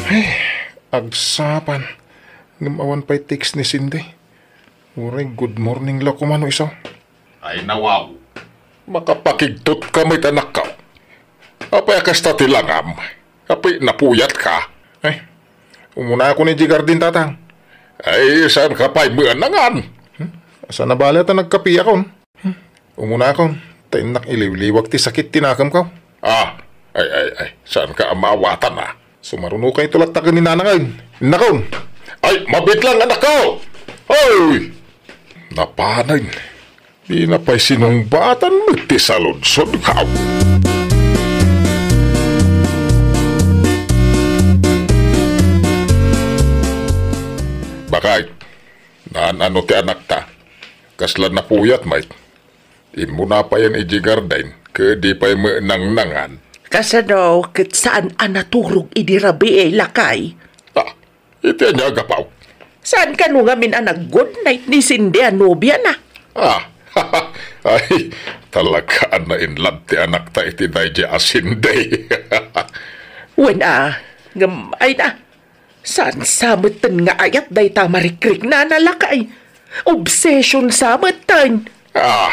Ay, agsapa. Ngem awan pay text ni Cindy. Uray good morning la koma no isu. Ay, nawaw. Makapakigtot ka met, anakko. Apay a kasta ti langam? Apay napuyatka? Ay, umunakon idiay garden, tatang. Ay, saanka pay met a nangan? Hmm? Saan a bale ta nagkapiakon? Hmm? Umunakon, ta innak iliwliwag ti sakit ti nakemko. Ah, ay, ay, ay, saanka a maawatan a? Sumarunokayto latta ken ni nanangen. Innakon. Ay, mabitlang, anakko! Hoy! Napanen. Dina pay sinungbatan met ti saludsodko. Bakay, naan-ano ti anakta? Kasla napuyat met. Immuna payen idiay garden, ket di pay met nangnangan. Kasano ket saan a naturog idi rabii, lakay? Ah, iti ania a gapu? Saan kano ngamin a nag-good night ni Cindy a nobiana? Ah, ay, talaga a na-in love ti anakta iti daydiay a Cindy. Wen a, ngem, ay na, saan sa metten nga ayat dayta marikriknana, lakay? Obsession sa metten. Ah,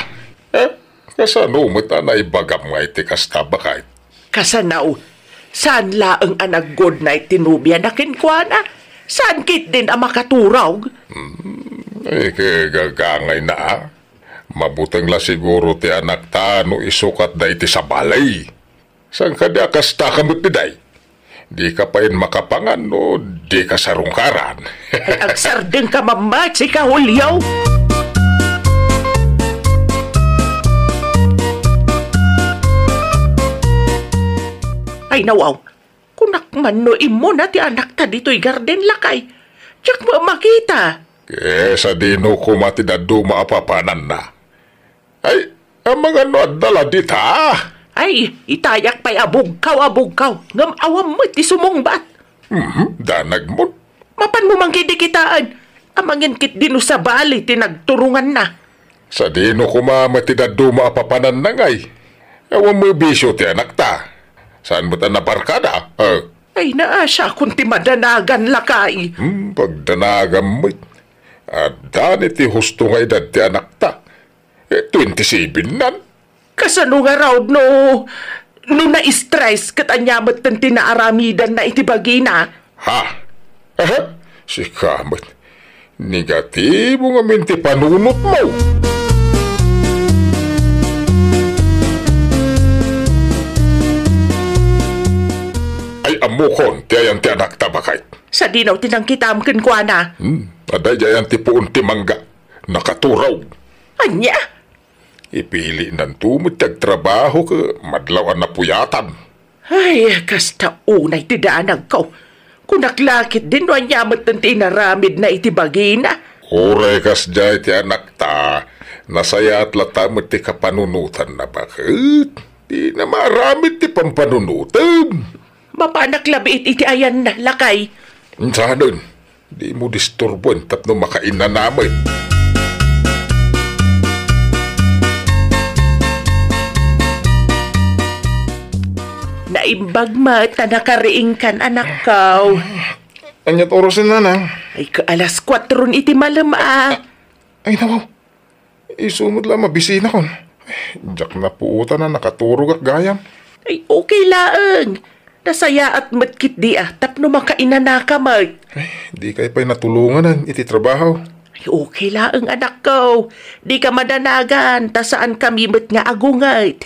eh, kasano met a naibagam nga iti kasta, bakay? Kasano? Saan laeng a nag-good night ti nobiana kenkuana? Saan ketdin a makaturog? Hmm, eh, kagagangayna, a. Mabuteng la siguro ti anakta no isukat da iti sabali. Saan kadi a kasta ka met, diday? Dika payen makapangan no dika sarungkaran. Ay, agsardengka mamati ka, Julio! Ay, nawaw. Kunak man no immuna ti anakta ditoy garden, lakay. Diak met makita. Ket sadino koma ti dadduma a papananna? Ay, Amangan no adda la dita? Ay, itayak pay a bugkaw a bugkaw, ngem awan met ti sumungbat. Mhm, danagmon. Mapanmo man ketdi kitaen, amangan ketdi no sabali ti nagturonganna. Sadino koma met ti dadduma a papananna ngay? Awan met bisio ti anakta. Saan met a nabarkada? Eh. Ay, naa, siakon ti madanagan, lakay. Hmm, pagdanagan met. Adda ni ti husto nga edad ti anakta. Eh, twenty-seven nan. Kasano ngarud no, no na-stress ket ania metten ti naaramidanna iti bagina? Ha? Aha? Sika met. Negatibo ngamin ti panunotmo. Ay, ammokon ti ayan ti anakta, baket. Sadino ti nangkitam kenkuana? Hmm, adda idiay ayan ti puon ti mangga. Nakaturog. Ania? Ipilinanto met ti agtrabaho ket madlaw a napuyatan. Ay, kasta unay ti danagko. Kunak la ketdin no ania metten ti inaramidna iti bagina. Uray kasdiay ti anakta, nasayaat latta met ti kapanunotanna, baket. Dina maaramid ti pampanunotem. Mapanak labiit iti ayanna, lakay. Saanen. Dimo disturboen tapno makainana met. Naimbag met ta nakariingkan, anakko. Ania ti orasen, nanang? Ay, ka alas kuatro iti malem a. Ay, nawaw. Isu met la mabisinakon. Diak napuotan a nakaturogak gayam. Ay, okay laeng. Nasayaat met ketdi a tapno makainanaka met. Ay, dikay pay natulonganen iti trabaho. Ay, okay laeng, anakko. Dika madanagan, ta saankami met nga agunget.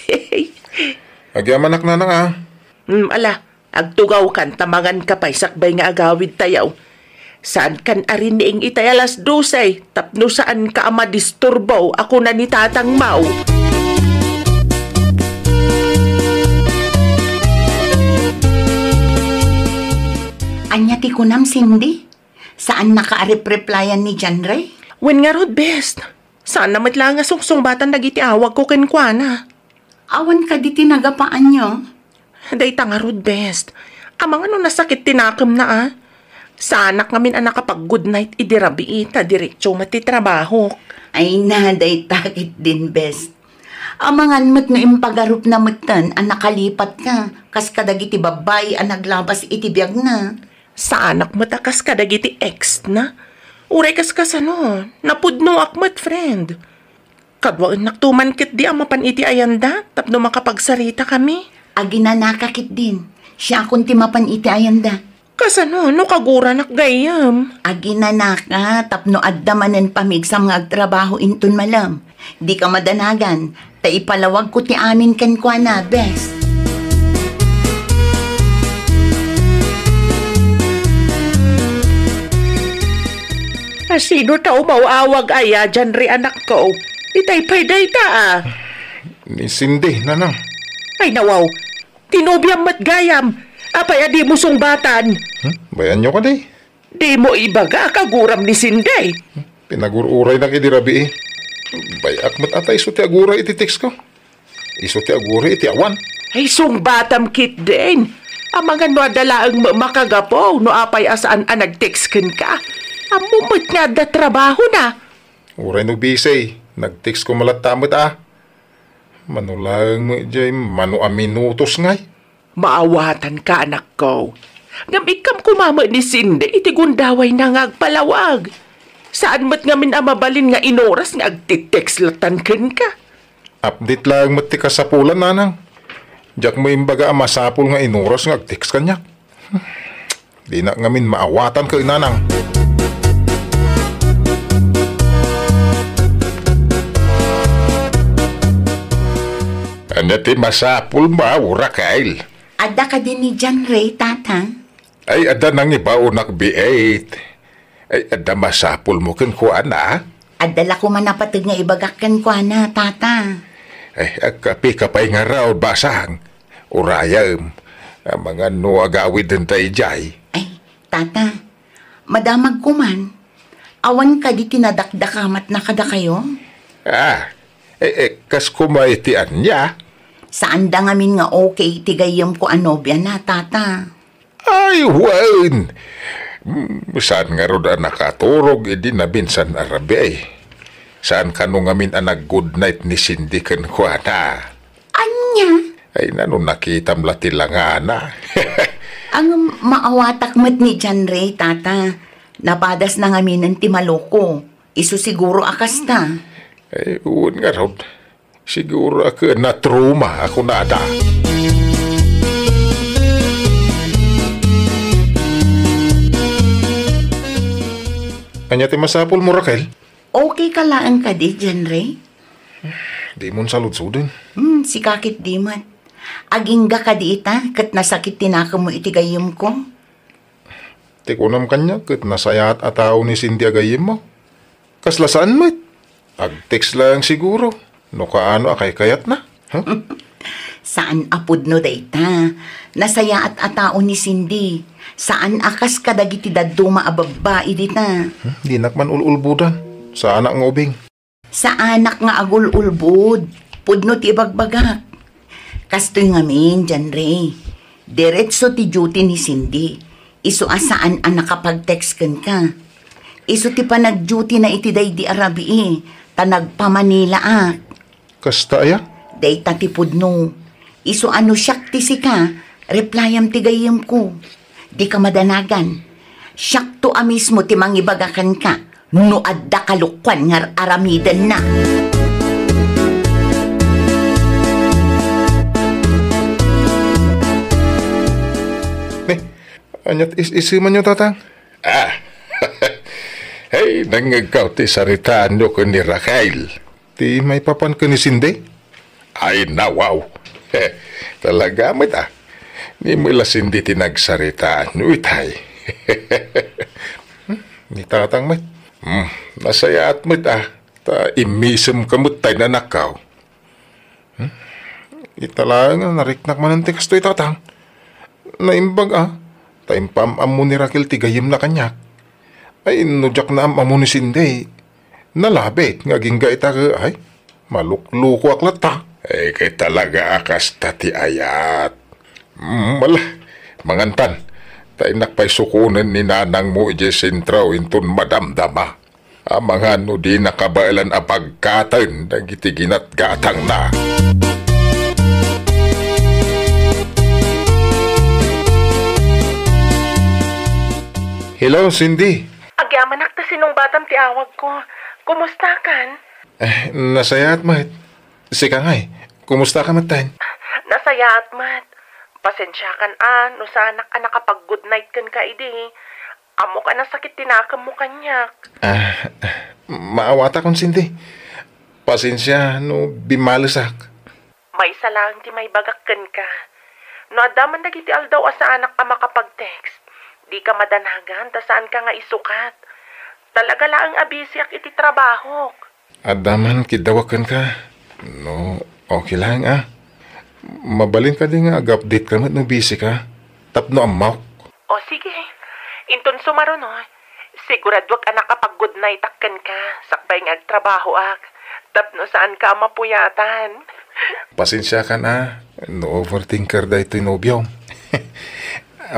Agyamanak, nanang, a. Hmm, ala, agtugawkan ta manganka pay sakbay nga agawidtayo. Saankan a riniing itay alas dose tapno saanka a madisturbo a kuna ni tatangmo. Ania ti kunam, Cindy? Saannaka a repreplayan ni John Ray? Wen ngarud, bes. Saanna met laeng a sungsungbatan dagiti awagko kenkuana. Awan kadi ti nagapaanyo? Dayta ngarud, bes. Amangan no nasakit ti nakemna, a. Saanak ngamin a nakapag-good night idi rabii ta diretso met ti trabahok. Ay na, dayta ketdin, bes. Amangan met no impagarupna metten a nakalipatka, kas kadagiti babbai a naglabas iti biagna. Saanak met a kas kadagiti ex-na. Uray kas kasano, napudnoak met, friend. Kaduaennakto man ketdi a mapan iti ayanda tapno makapagsaritakami. Aginanaka ketdin. Siakon ti mapan iti ayanda. Kasano no kaguranak gayyem? Aginanaka tapno adda manen pamigsam nga agtrabaho inton malem. Dika madanagan, ta ipalawagko ti amin kenkuana, bes. A, sino ta umaw-awag aya, John Ray, anakko? Itay pay dayta, a. Ni Cindy, nanang. Ay, nawaw. Ti nobiam met gayam. Apay a dimo sungbatan? Hmm? Bayanyo kadi? Dimo ibaga a kaguram ni Cindy. Pinagur-uraynak idi rabii. Bay-ak met a ta isu ti aguray iti text ko. Isu ti aguray iti awan. Ay, sungbatam ketdin. Amangan no adda laeng ma-, makagapu no apay a saan a nag-text kenka. Ammom met nga adda trabahona. Uray no busy, nag-text koma latta met a. Mano laeng met jay, mano a minutos ngay. Maawatanka, anakko. Ngem ikkam koma met ni Cindy iti gundawayna nga agpalawag. Saan met ngamin a mabalin nga inuras nga agti-text lattan kenka. Update laeng met ti kasapulan, nanang. Diak met imbaga a masapul nga inuras nga agtext kaniak. Dinak ngamin maawatan ken nanang. Ania ti masapulmo, Raquel? Adda kadi ni John Ray, tata? Ay, adda nangibaonak biit. Ay, adda masapulmo kenkuana? Adda la koma napateg nga ibagak kenkuana, tata. Ay, agkapika pay ngarud, basang. Urayem, amangan no agawiden ta idiay. Ay, tata, madamagko man. Awan kadi ti nadakdakamatna kadakayo? Ah, Eh, eh, kas kuma iti ania? Saanda ngamin nga okay iti gayyemko a nobiana, tata. Ay, wen! Mm, saan ngarud a nakaturog idi nabinsan a rabii. Saan kano ngamin a nag-good night ni Cindy kenkuana? Ania? Ay, nano nakitam la ti langana? Ang maawatak met ni John Ray, tata. Napadasna ngaminen ti maluko. Isu siguro a kasta. Ay, wen ngarud. Siguro a ket natruma a kunada. Ania ti masapulmo, Raquel? Okay ka laeng kadi, John Ray? Dimon saludsoden. Hmm, sika ket di met. Agingga kadi ita, ket nasakit ti nakemmo iti gayyemko? Ti kunam kaniak ket nasayaat a tao ni Cindy a gayyemmo. Kasla saan met. Ag-text laeng siguro. No kaano a kaykayatna. Huh? Saan a pudno dayta. Nasayaat a tao ni Cindy. Saan a kas kadagiti dadduma a babbai dita. Hmm? Dinak man ul-ulbodan. Saanak nga ubing. Saanak nga agul-ulbod. Pudno ti ibagbagak. Kastoy ngamin, John Ray. Diretso ti duty ni Cindy. Isu a saan a nakapag-text kenka. Isu ti panag-duty na iti daydi a rabii, ta nagpamanilaak. Kasta aya? Dayta ti pudno. Isu a no siak ti sika, replyam ti gayyemko. Dika madanagan. Siakto a mismo ti mangibaga kenka no adda kalokuan nga ar-aramidenna. Ne, aniat is-isimanyo, Tatang? Ah, hey, nangngegkaw ti saritaanyo ken ni Raquel. Ti maipapan ken ni Cindy? Ay, nawaw. Talaga met, ah. Ni Mela Cindy ti nagsaritaanyo itay. Hmm, ni Tatang met. Hmm, nasayaat met, ah. Ta immisem ka met tay nanakaw. Hmm? Ita laeng a nariknak manen ti kastoy, Tatang. Naimbag, ah. Ta impaam-ammo ni Raquel ti gayyemna kaniak. Ay, no diak naam-ammo ni Cindy, nalabit nga agingga ita ket, ay, maluklukoak latta. Eh, kay talaga a kasta ti ayat. Mm, ala, mangantan. Ta innak pay sukonen ni nanangmo idiay sentro inton madamdama. Amangan no di nakabaelan a bagkaten dagiti ginatgatangna. Hello, Cindy. Agyamanak ta sinungbatam ti awagko. Kumusta kan? Eh, nasayaat met. Sika ngay, kumusta ka met, Ten? Nasayaat met. Pasensiakan a no saanak a nakapag-good night kenka idi. Ammok a nasakit ti nakemmo kaniak. Ah, maawatakon, Cindy. Pasensia no bimmalesak. Maysa laeng ti maibagak kenka. No adda man dagiti aldaw a saanak a makapag-text, dika madanagan ta saanka nga isukat. Talaga laeng a busyek iti trabahok. Adda man kiddawak kenka. No, okay laeng, ah. Mabalin kadi nga ag-update ka met no busy ka? Tapno ammok. O, sige. Inton sumaruno, siguraduak a nakapag-good night ak kenka, sakbay nga agtrabahoak. Tapno saanka a mapuyatan. Pasensiakan a, no overthinker daytoy nobiom.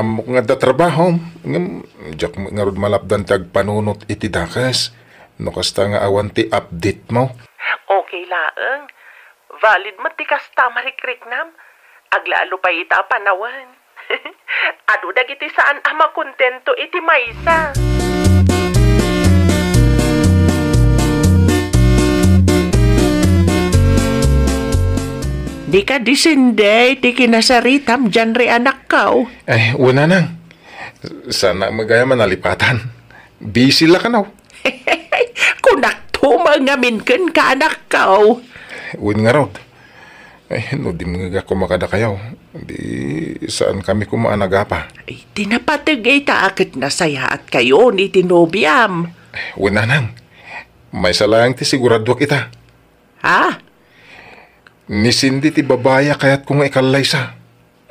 Ammok nga adda trabahom, ngem diak met ngarud malapdan ti agpanunot iti dakes. No kasta nga awan ti update mo. Okay laeng. Valid met ti kasta a marikriknam. Aglalo pay ita a panawen. Adu dagiti saan a makontento iti maysa. Dika disende iti kinasaritam, John Ray, anakko. Ay, wen, nanang. Saan met gayam a nalipatan. Busy la kano. Kunakto met ngamin kenka, anakko. Wen ngarud. Ay, no dimngegak koma kadakayo, di saankami koma a nagapa. Ay, ti napateg ita a ket nasayaatkayon iti nobiam. Wen, nanang. Maysa laeng ti siguraduak ita. Ha? Ni Cindy ti babai a kayatko nga ikallaysa.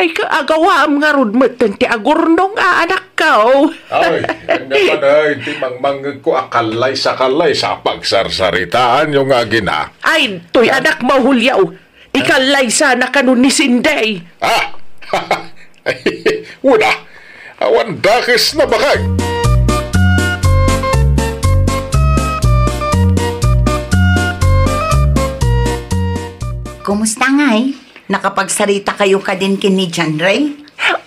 Ay, ka-, agawaam ngarud metten ti agurnong a anakko. Ay, ania man, ay, ti mangmangngegko a kallaysa-kallaysa a pagsarsaritaanyo nga agina. Ay, toy, ah, anakmo, Julio. Ti, ah, kallaysa na kano ni Sinday. Ah! Wala. Awan dakes na bakay. Kumusta ngay? Nakapagsarita kayo kadin ken ni John Ray?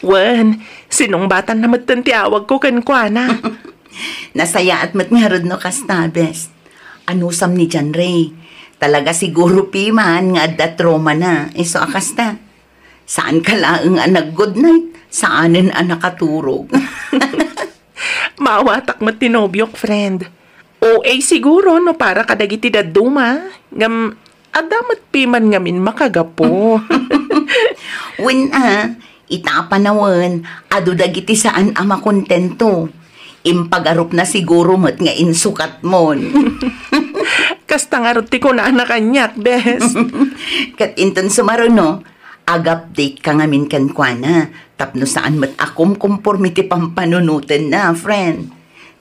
Wen, sinungbatanna metten ti awagko kenkuana. Nasayaat met ngarud no kasta, bes. Anusam ni John Ray? Talaga siguro piman nga adda trauma na. Isu a kasta. Saanka laeng a nag-good night, saanen a nakaturog. Maawatak met ti nobiok, friend. O A siguro no para kadagiti dadduma, ngem adda met piman ngamin makagapu. Wen a, ita a panawen, adu dagiti saan a makontento. Impagarupna siguro met nga insukatmon. Kasta ngarud ti kunana kaniak, bes. Ket inton sumaruno, ag-update ka ngamin kenkuana, tapno saan met a kumkumpormi ti pampanunotenna, friend.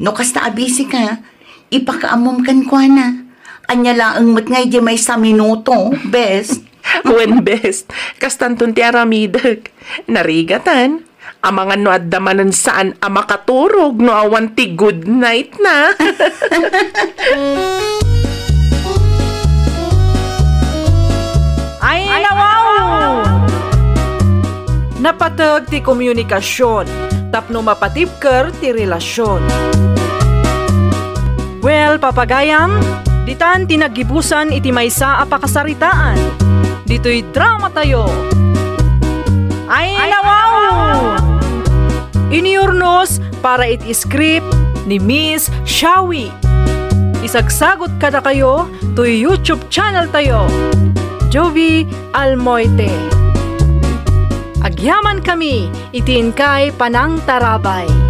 No kasta a busy ka, ipakaammom kenkuana. Ania laeng met nga idiay maysa minuto, bes. Wen, bes, kastanton ti aramidek. Narigatan. Amangan no adda manen saan a makaturog no awan ti good night na. Ay, nawaw! Napateg ti komunikasion tapno mapatibker ti relasion. Well, papagayam, ditan ti naggibusan iti maysa a pakasaritaan. Ditoy dramatayo. Ay, nawaw! Iniurnos para iti script ni Miss Shawi. Isagsagot kadakayo toy YouTube channel tayo, Jovi Almoite. Agyaman kami iti inkay panangtarabay.